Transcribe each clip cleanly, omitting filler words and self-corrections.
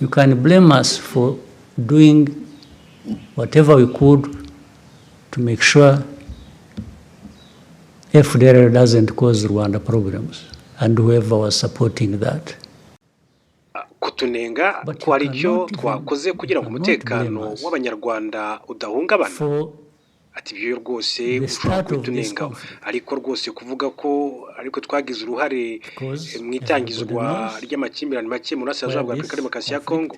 You can blame us for doing whatever we could to make sure FDLR doesn't cause Rwanda problems and whoever was supporting that. Kutunenga ko hari icyo twakoze kugira ngo umutekano w'Abanyarwanda udahungabana, ati ibyo rwose ushobora kubitunengaho, ariko rwose kuvuga ko ariko twagize uruhare mu itangizwa ry'amakimbirane make mu burasirazuba bwa Repubulika Demokarasi ya Kongo,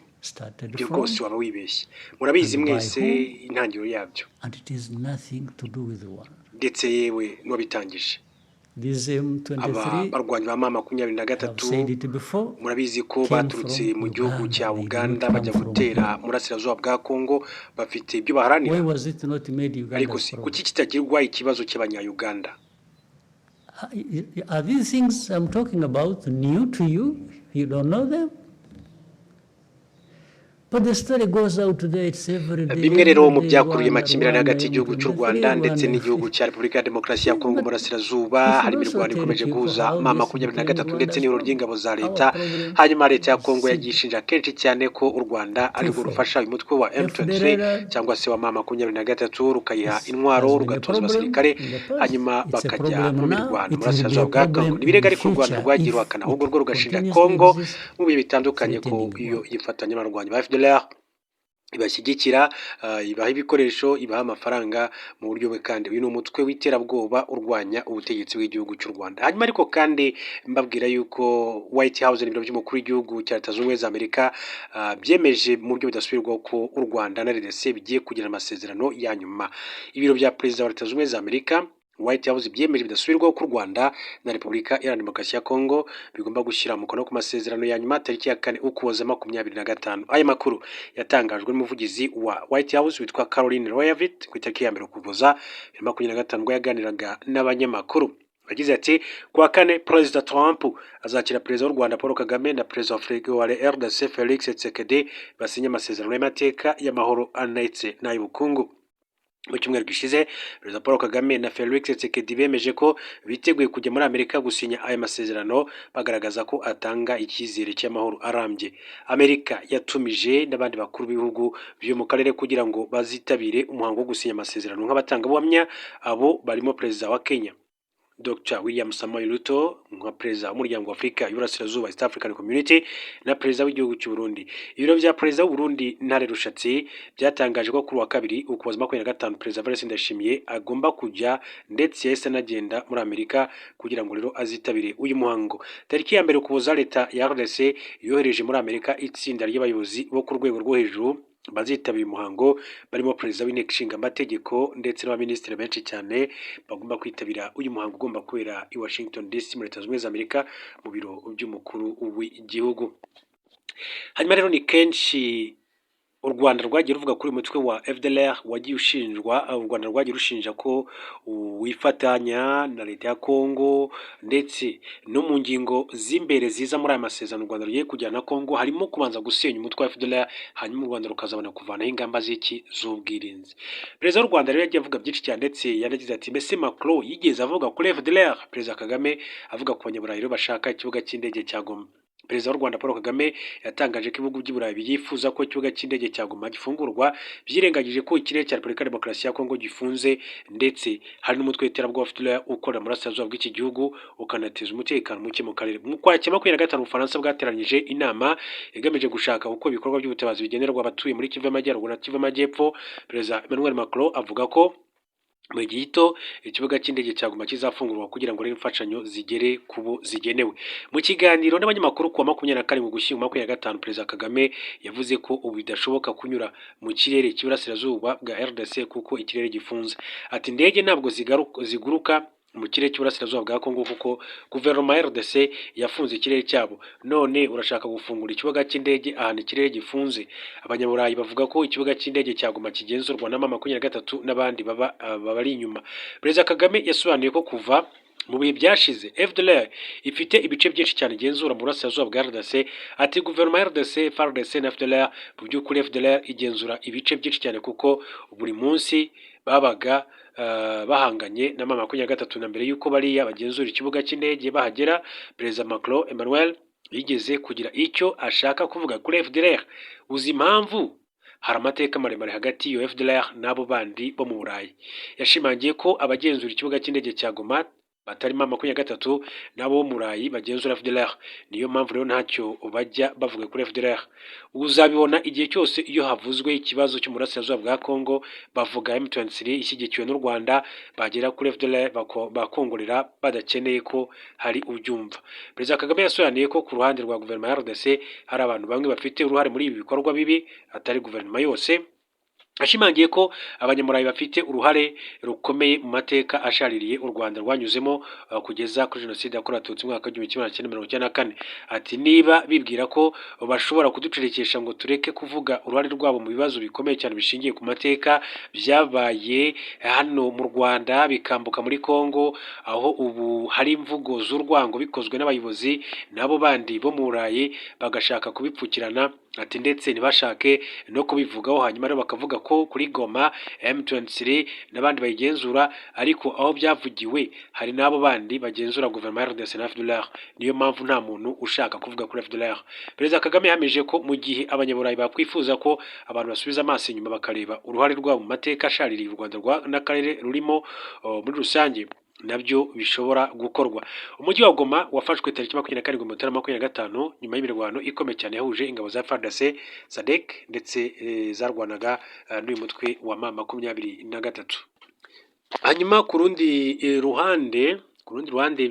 ibyo rwose waba wibeshye. Murabizi mwese intangiriro yabyo, ndetse yewe n'uwabitangije. Aba barwanyi ba M23, murabizi ko baturutse mu gihugu cya Uganda bajya gutera mu burasirazuba bwa Kongo, bafite ibyo baharanira. Ariko si kuki kitagirwa ikibazo cy'Abanyayuganda? Are these things I'm talking about new to you? You don't know them? But the story goes out there, it's every day. Bimwe rero mu byakuruye amakimbirane hagati y'igihugu cy'u Rwanda ndetse n'igihugu cya Repubulika ya Demokarasi ya Kongo mu burasirazuba, harimo imirwano ikomeje guhuza M23 ndetse n'ihuriro ry'ingabo za leta. Hanyuma leta ya Kongo yagiye ishinja kenshi cyane ko u Rwanda arirwo rufasha uyu mutwe wa M23 cyangwa se wa M23, rukayiha intwaro, rugatoza abasirikare, hanyuma bakajya mu mirwano mu burasirazuba bwa Kongo. Ibirego ariko u Rwanda rwagiye ruhakana, ahubwo rwo rugashinja Kongo mu bihe bitandukanye ko iyo yifatanya n'abarwanyi ba FDLR, ibashyigikira, ibaha ibikoresho, ibaha amafaranga mu buryo bwe, kandi uyu ni umutwe w'iterabwoba urwanya ubutegetsi bw'igihugu cy'u Rwanda. Hanyuma ariko kandi mbabwira yuko White House, n'ibiro by'umukuru w'igihugu cya Leta Zunze Ubumwe za Amerika, byemeje mu buryo budasubirwaho ko u Rwanda na RDC bigiye kugira amasezerano ya nyuma. Ibiro bya perezida wa Leta Zunze Ubumwe za Amerika, White House, byemeje bidasubirwaho ko u Rwanda na Repubulika Iharanira Demokarasi ya Kongo bigomba gushyira umukono ku masezerano ya nyuma tariki ya 4 Ukuboza 2025. Aya makuru yatangajwe n'umuvugizi wa White House witwa Karoline Leavitt ku itariki ya 1 Ukuboza 2025, ubwo yaganiraga n'abanyamakuru. Yagize ati: "Kuwa kane Perezida Trump azakira Perezida w'u Rwanda Paul Kagame na Perezida wa RDC Felix Tshisekedi, basinye amasezerano y'amateka y'amahoro ndetse n'ay'ubukungu." Mu cyumweru gishize, Perezida Paul Kagame na Felix Tshisekedi bemeje ko biteguye kujya muri Amerika gusinya aya masezerano, bagaragaza ko atanga icyizere cy'amahoro arambye. Amerika yatumije n'abandi bakuru b'ibihugu byo mu karere kugira ngo bazitabire umuhango wo gusinya amasezerano nk'abatangabuhamya. Abo barimo Perezida wa Kenya Dr William Samoei Ruto nka perezida w'Umuryango wa Afurika y'Uburasirazuba, East African Community, na perezida w'igihugu cy'u Burundi. Ibiro bya perezida w'u Burundi, Ntare Rushatsi, byatangaje ko kuri wa kabiri Ukuboza 25 Perezida Evariste Ndayishimiye agomba kujya, ndetse yahise anagenda muri Amerika kugira ngo rero azitabire uyu muhango. Tariki ya 1 Ukuboza, leta ya RDC yohereje muri Amerika itsinda ry'abayobozi bo ku rwego rwo hejuru bazitabira umuhango, barimo perezida w'Inteko Ishinga Amategeko ndetse n'abaminisitiri benshi cyane bagomba kwitabira uyu muhango ugomba kubera i Washington DC muri Leta Zunze Ubumwe za Amerika, mu biro by'umukuru w'igihugu. Hanyuma rero ni kenshi u Rwanda rwagiye ruvuga kuri uyu mutwe wa FDLR wagiye ushinjwa, u Rwanda rwagiye rushinja ko wifatanya na leta ya Kongo, ndetse no mu ngingo z'imbere ziza muri aya masezerano u Rwanda rugiye kujyana na Kongo harimo kubanza gusenya umutwe wa FDLR, hanyuma u Rwanda rukazabona kuvanaho ingamba z'iki z'ubwirinzi. Perezida w'u Rwanda rero yagiye avuga byinshi cyane, ndetse yanagize ati: "Mbese Macron yigeze avuga kuri FDLR?" Perezida Kagame avuga ku Banyaburayi rero bashaka ikibuga cy'indege cya Goma. Perezida w'u Rwanda Paul Kagame yatangaje ko ibihugu by'i Burayi byifuza ko ikibuga cy'indege cya Goma gifungurwa byirengagije ko ikirere cya Repubulika ya Demokarasi ya Kongo gifunze, ndetse hari n'umutwe w'iterabwoba FDLR ukorera mu burasirazuba bw'iki gihugu, ukanateza umutekano muke mu karere. Mu Kwakira 25, Ubufaransa bwateranyije inama igamije gushaka uko ibikorwa by'ubutabazi bigenerwa abatuye muri Kivu y'Amajyaruguru na Kivu y'Amajyepfo. Perezida Emmanuel Macron avuga ko mu gihe gito ikibuga cy'indege cya Goma kizafungurwa kugira ngo rero imfashanyo zigere ku bo zigenewe. Mu kiganiro n'abanyamakuru ku wa 27 Ugushyingo 25, Perezida Kagame yavuze ko ubu bidashoboka kunyura mu kirere cy'iburasirazuba bwa RDC kuko ikirere gifunze. Ati: "Indege ntabwo ziguruka mu kirere cy'uburasirazuba bwa Kongo kuko guverinoma ya RDC yafunze ikirere cyabo. None urashaka gufungura ikibuga cy'indege ahantu ikirere gifunze?" Abanyaburayi bavuga ko ikibuga cy'indege cya Goma kigenzurwa na M23 n'abandi baba babari inyuma. Perezida Kagame yasobanuye ko kuva mu bihe byashize FDLR ifite ibice byinshi cyane igenzura mu burasirazuba bwa RDC. Ati: "Guverinoma ya RDC, FARDC na FDLR, mu by'ukuri FDLR igenzura ibice byinshi cyane kuko buri munsi babaga bahanganye na M23 na mbere y'uko bariya bagenzura ikibuga cy'indege bahagera." Perezida Macron Emmanuel Yigeze kugira icyo ashaka kuvuga kuri FDLR. Uzi impamvu? Hari amateka maremare hagati y'iyo FDLR n'abo bandi bo mu Burayi. Yashimangiye ko abagenzura ikibuga cy'indege cya Goma batarimo 23 n'abo bo mu Burayi bagenzura FDLR. Niyo mpamvu rero ntacyo bajya bavuga kuri FDLR. Uzabibona igihe cyose iyo havuzwe ikibazo cy'umurasirazuba bwa Congo, bavuga M23 ishyigikiwe n'u Rwanda, bagera kuri FDLR bakongorera badakeneye ko hari ubyumva. Perezida Kagame yasobanuye ko ku ruhande rwa guverinoma ya RDC hari abantu bamwe bafite uruhare muri ibi bikorwa bibi, atari guverinoma yose. Ashimangiye ko Abanyamurayi bafite uruhare rukomeye mu mateka ashaririye u Rwanda rwanyuzemo kugeza kuri Jenoside yakorewe Abatutsi mu mwaka w'1994. Ati: "Niba bibwira ko bashobora kuducecekesha ngo tureke kuvuga uruhare rwabo mu bibazo bikomeye cyane bishingiye ku mateka byabaye hano mu Rwanda bikambuka muri Congo, aho ubu hari imvugo z'urwango bikozwe n'abayobozi n'abo bandi bo mu Burayi, bagashaka kubipfukirana," ati, "ndetse ntibashake no kubivugaho, hanyuma rero bakavuga ko kuri Goma M23 n'abandi bayigenzura, ariko aho byavugiwe hari n'abo bandi bagenzura guverinoma ya RDC na FDLR, niyo mpamvu nta muntu ushaka kuvuga kuri FDLR." Perezida Kagame yahamije ko mu gihe Abanyaburayi bakwifuza ko abantu basubiza amaso inyuma bakareba uruhare rwabo mu mateka ashaririye u Rwanda n'akarere rurimo muri rusange, nabyo bishobora gukorwa. Umujyi wa Goma wafashwe tariki 27 Mutarama 25 nyuma y'imirwano ikomeye cyane yahuje ingabo za FARDC, SADC ndetse zarwanaga n'uyu mutwe wa M23. Hanyuma ku rundi ruhande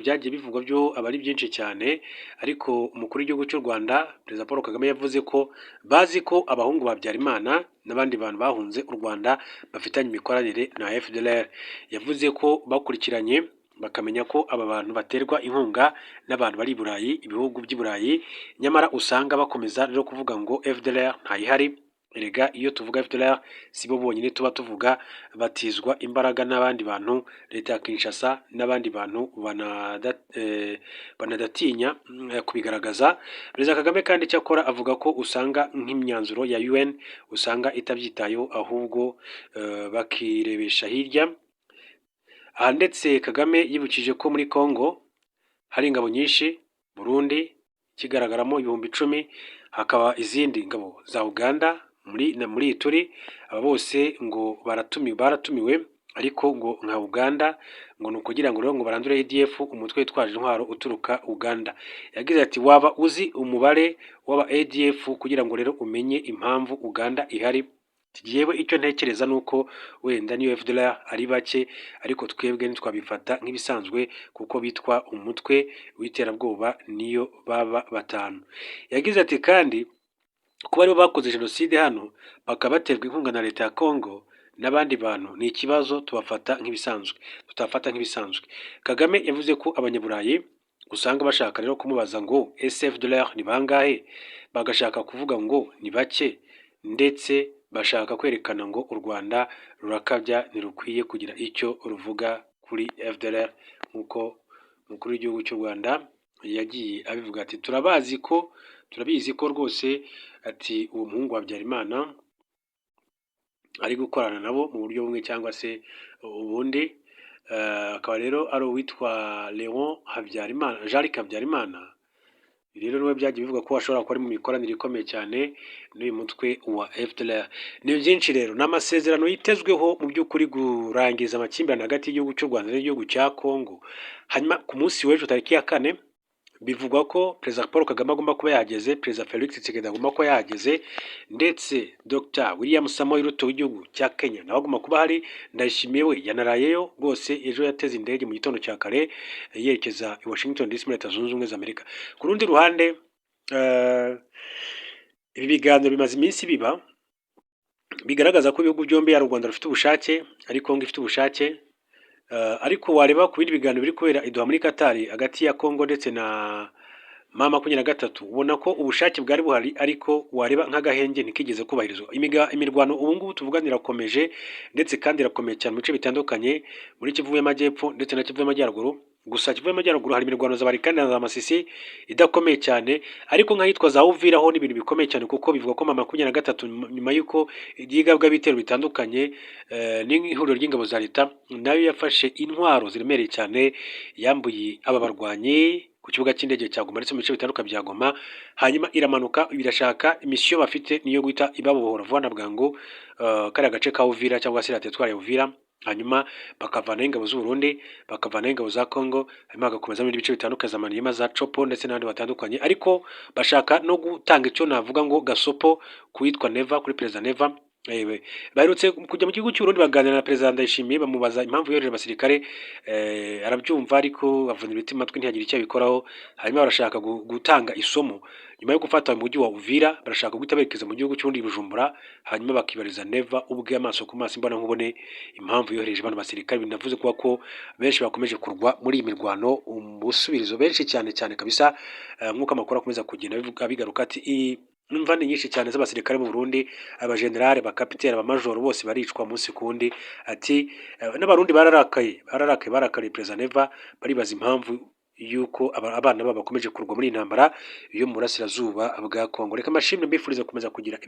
byagiye bivugwa byo aba ari byinshi cyane, ariko umukuru w'igihugu cy'u Rwanda, Perezida Paul Kagame, yavuze ko bazi ko abahungu ba Habyarimana n'abandi bantu bahunze u Rwanda bafitanye imikoranire na FDLR. Yavuze ko bakurikiranye bakamenya ko aba bantu baterwa inkunga n'abantu bari i Burayi, ibihugu by'i Burayi, nyamara usanga bakomeza rero kuvuga ngo FDLR ntayihari. Erega iyo tuvuga FDLR si bo bonyine tuba tuvuga, batizwa imbaraga n'abandi bantu, leta ya Kinshasa n'abandi bantu banadatinya kubigaragaza. Perezida Kagame kandi icyakora avuga ko usanga nk'imyanzuro ya UN usanga itabyitayeho, ahubwo bakirebesha hirya. Aha ndetse Kagame yibukije ko muri Congo hari ingabo nyinshi, Burundi kigaragaramo 10,000, hakaba izindi ngabo za Uganda muri Ituri. Aba bose ngo baratumiwe, ariko ngo nka Uganda ngo ni ukugira ngo rero ngo barandure ADF, umutwe witwaje intwaro uturuka Uganda. Yagize ati: "Waba uzi umubare w'aba ADF kugira ngo rero umenye impamvu Uganda ihari?" Yewe, icyo ntekereza ni uko wenda niyo FDLR ari bake, ariko twebwe ntitwabifata nk'ibisanzwe kuko bitwa umutwe w'iterabwoba niyo baba batanu. Yagize ati: "Kandi kuba aribo bakoze jenoside hano, bakaba baterwa inkunga na leta ya Congo n'abandi bantu, ni ikibazo tubafata nk'ibisanzwe, tutafata nk'ibisanzwe." Kagame yavuze ko Abanyaburayi usanga bashaka rero kumubaza ngo ese FDLR ni bangahe, bagashaka kuvuga ngo ni bake, ndetse bashaka kwerekana ngo u Rwanda rurakabya, ntirukwiye kugira icyo ruvuga kuri FDLR, nk'uko umukuru w'igihugu cy'u Rwanda yagiye abivuga, ati: "Turabazi ko, turabizi ko rwose," ati, "uwo muhungu wa Habyarimana ari gukorana nabo mu buryo bumwe cyangwa se ubundi." Akaba rero ari uwitwa Leon Habyarimana, Jean Luc Habyarimana. Rero niwe byagiye bivuga ko ashobora kuba ari mu mikoranire ikomeye cyane n'uyu mutwe wa FDLR. Ni byinshi rero, ni amasezerano yitezweho mu by'ukuri kurangiza amakimbirane hagati y'igihugu cy'u Rwanda n'igihugu cya Congo. Hanyuma ku munsi w'ejo tariki ya 4 bivugwa ko Perezida Paul Kagame agomba kuba yahageze, Perezida Felix Tshisekedi agomba kuba yahageze, ndetse Dr William Samoei Ruto w'igihugu cya Kenya nawe agomba kuba ahari. Ndayishimiye we yanarayeyo rwose, ejo yateze indege mu gitondo cya kare yerekeza i Washington DC muri Leta Zunze Ubumwe za Amerika. Ku rundi ruhande, ibi biganiro bimaze iminsi biba, bigaragaza ko ibihugu byombi, ari u Rwanda rufite ubushake, ari Congo ifite ubushake, ariko wareba ku bindi biganiro biri kubera i Doha muri Qatar hagati ya Congo ndetse na M23, ubona ko ubushake bwari buhari, ariko wareba nk'agahenge ntikigeze kubahirizwa. Imirwano ubu ngubu tuvugana irakomeje, ndetse kandi irakomeye cyane mu bice bitandukanye muri Kivu y'Amajyepfo ndetse na Kivu y'Amajyaruguru. Gusa Kivu y'Amajyaruguru hari imirwano za Barikani na za Masisi idakomeye cyane, ariko nk'ahitwa za Uvira ho ni ibintu bikomeye cyane, kuko bivuga ko M23 nyuma y'uko yigabwa ibitero bitandukanye n'ihuriro ry'ingabo za leta, nayo yafashe intwaro ziremereye cyane yambuye aba barwanyi. Ku kibuga cy'indege cya Goma ndetse mu bice bitandukanye bya Goma. Hanyuma iramanuka, birashaka mission bafite niyo guhita ibabohora vuba na bwangu kariya gace ka Uvira cyangwa se la territoire ya Uvira, hanyuma bakavanaho ingabo z'u Burundi, bakavanaho ingabo za Congo, hanyuma bagakomeza n'ibindi bice bitandukanye za Maniema, za Tshopo ndetse n'ahandi batandukanye. Ariko bashaka no gutanga icyo navuga ngo gasopo kuwitwa Neva, kuri Perezida Neva. Baherutse kujya mu gihugu cy'u Burundi, baganira na Perezida Ndayishimiye, bamubaza impamvu yohereje abasirikare, arabyumva ariko avunira ibiti amatwi, ntiyagira icyo abikoraho. Hanyuma barashaka gutanga isomo nyuma yo gufata umujyi wa Uvira, barashaka guhita berekeza mu gihugu cy'u Burundi, Bujumbura, hanyuma bakibariza Neva ubwe amaso ku maso, imbona nkubone, impamvu yohereje bano basirikare. Binavuze kuba ko benshi bakomeje kurwa muri iyi mirwano ubusubirizo, benshi cyane cyane kabisa, nk'uko amakuru akomeza kugenda bivuga bigaruka ati imva ni nyinshi cyane z'abasirikare b'u Burundi, abajenerali, bakapiteni, abamajoro, bose baricwa umunsi ku wundi. Ati n'Abarundi bararakaye, bararakaye, barakariye Perezida Neva, baribaza impamvu yuko abana babo bakomeje kurwa muri iyi ntambara yo mu burasirazuba bwa Kongo. Reka amashimwe mbifuriza gukomeza kugira